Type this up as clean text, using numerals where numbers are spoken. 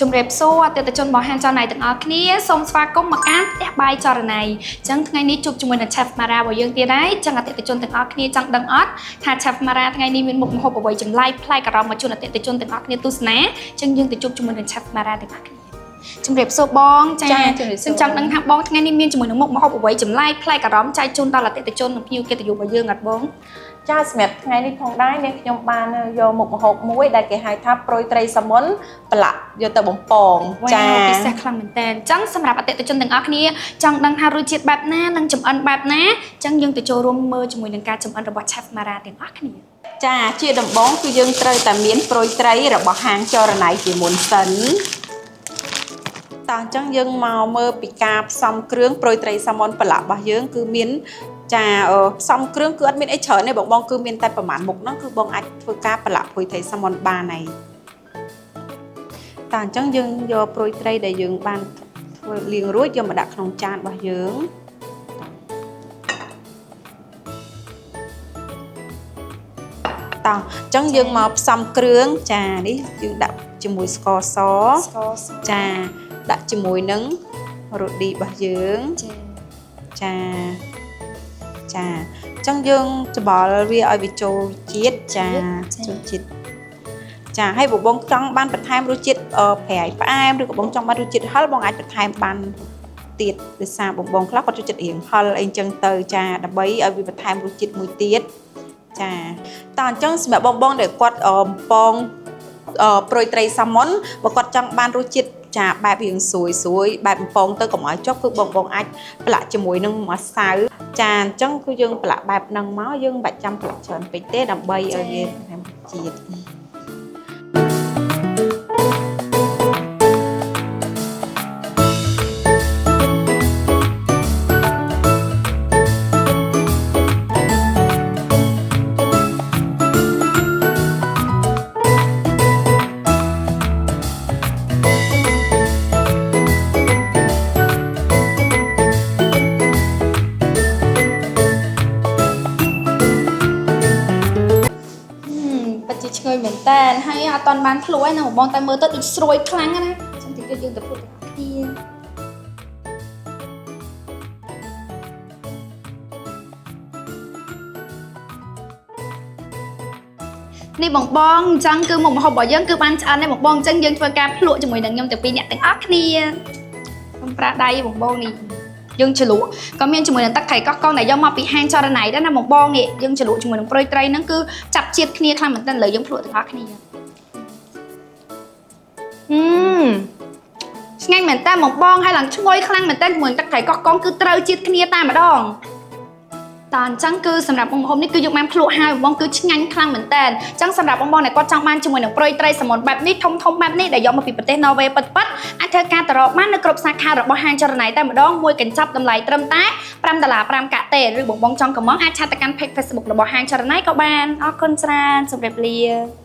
ជំរាបសួរអតិថិជនរបស់ហាងចរណៃទាំងអស់គ្នាសូមស្វាគមន៍មកកាន់ផ្ទះបាយចរណៃអញ្ចឹងថ្ងៃនេះជួបជាមួយនឹង Chef Mara របស់យើងទៀតហើយអញ្ចឹងអតិថិជនទាំងអស់គ្នាចង់ដឹងអត់ថា Chef Mara ថ្ងៃនេះមានមុខម្ហូបអ្វីចម្លែកប្លែកអារម្មណ៍មកជូនអតិថិជនទាំងអស់គ្នាទស្សនាអញ្ចឹងយើងទៅជួបជាមួយនឹង Chef Mara ទាំងអស់គ្នាជំរាបសួរបងចា ចាជំរាបសួរ ចឹងចង់ដឹងថាបងថ្ងៃនេះមានជាមួយនឹងមុខម្ហូបអ្វីចម្លែកប្លែកអារម្មណ៍ចែកជូនដល់អតិថិជននិងភ្ញៀវកិត្តិយសរបស់យើងអត់បង ចាសម្រាប់ថ្ងៃនេះផងដែរនាងខ្ញុំបានយកមុខម្ហូបមួយដែលគេហៅថាប្រុយត្រីសាមុនប្រឡាក់យកទៅបំពង ចាពិសេសខ្លាំងមែនតើអញ្ចឹងសម្រាប់អតិថិជនទាំងអស់គ្នាចង់ដឹងថារសជាតិបែបណានិងចម្អិនបែបណាអញ្ចឹងយើងទៅចូលរួមមើលជាមួយនឹងការចម្អិនរបស់ Chef Mara ទាំងអស់គ្នា ចាជាដំបូងគឺយើងត្រូវតែមានប្រុយត្រីរបស់ហាងចរណៃជាមុនសិនតោះអញ្ចឹងយើងមកមើលពីការផ្សំគ្រឿងប្រុយត្រីសាមុនប្រឡាក់របស់យើងគឺមានចាផ្សំគ្រឿងគឺអត់មានអីច្រើនទេបងបងគឺមានតែប្រហែលមុខហ្នឹងគឺបងអាចធ្វើការប្រឡាក់ប្រុយត្រីសាមុនបានហើយតោះអញ្ចឹងយើងយកប្រុយត្រីដែលយើងបានធ្វើលាងរួចយកមកដាក់ក្នុងចានរបស់យើងតោះអញ្ចឹងយើងមកផ្សំគ្រឿងចានេះយើងដាក់ជាមួយស្ករស ស្ករស ចាដាក់ជាមួយនឹងរ៉ូឌីរបស់យើង ចា ចាចាអញ្ចឹងយើងច្បល់វាឲ្យវាចូលជាតិចាចូលជាតិចាហើយបើបងចង់បានបន្ថែមរសជាតិប្រៃផ្អែមឬក៏បងចង់បានរសជាតិហឹរបងអាចបន្ថែមបានទៀតដោយសារបងបងខ្លះគាត់ចូលចិត្តរៀងហឹរអីចឹងទៅចាដើម្បីឲ្យវាបន្ថែមរសជាតិមួយទៀតចាតោះអញ្ចឹងសម្រាប់បងបងដែលគាត់បំពងប្រុយត្រីសាមុនបើគាត់ចង់បានរសជាតិចាបែបរៀងស្រួយស្រួយបែបបំពងទៅកុំឲ្យចុះគឺបងបងអាចប្រឡាក់ជាមួយនឹងម្សៅចាអញ្ចឹងគឺយើងប្រឡាក់បែបហ្នឹងមកយើងមិនបាច់ចាំប្រឡាក់ច្រើនពេកទេដើម្បីឲ្យវាបន្ថែមរសជាតិ ពិតជាឈ្ងុយមែនតើហើយអត់តាន់បានភ្លក់ឯណាបងតែមើលទៅដូចស្រួយខ្លាំងណាអញ្ចឹងតិចទៀតយើងទៅភ្លក់ទាំងអស់គ្នានេះបងបងអញ្ចឹងគឺមុខម្ហូបរបស់យើងគឺបានឆ្អិនហើយបងបងអញ្ចឹងយើងធ្វើការភ្លក់ជាមួយនឹងខ្ញុំទាំងពីរអ្នកទាំងអស់គ្នាខ្ញុំប្រាដៃបងបងនេះយើងជ្រលក់ក៏មានជាមួយនឹងទឹកត្រីកោះកុងដែលយកមកពីហាងចរណៃដែរណាបងបងនេះយើងជ្រលក់ជាមួយនឹងប្រុយត្រីហ្នឹងគឺចាប់ជាតិគ្នាខ្លាំងមែនទែនឥឡូវយើងភ្លក់ទាំងអស់គ្នាហឹមឆ្ងាញ់មែនតើបងបងហើយឡើងឈ្ងុយខ្លាំងមែនតើជាមួយនឹងទឹកត្រីកោះកុងគឺត្រូវជាតិគ្នាតែម្ដង តើអញ្ចឹងគឺសម្រាប់បងប្អូននេះគឺយកបានភ្លក់ហើយបងគឺឆ្ងាញ់ខ្លាំងមែនតើអញ្ចឹងសម្រាប់បងប្អូនដែលគាត់ចង់បានជាមួយនឹងប្រុយត្រីសាមុនបែបនេះធំធំបែបនេះដែលយកមកពីប្រទេសណ័រវេពិតពិតអាចធ្វើការទៅរកបាននៅគ្រប់សាខារបស់ហាងចរណៃតែម្ដងមួយកញ្ចប់តម្លៃត្រឹមតែ5ដុល្លារ5កាក់ទេឬបងបងចង់កំងអាចឆាតទៅកាន់ page Facebook របស់ហាងចរណៃក៏បានអរគុណច្រើនជម្រាបលា។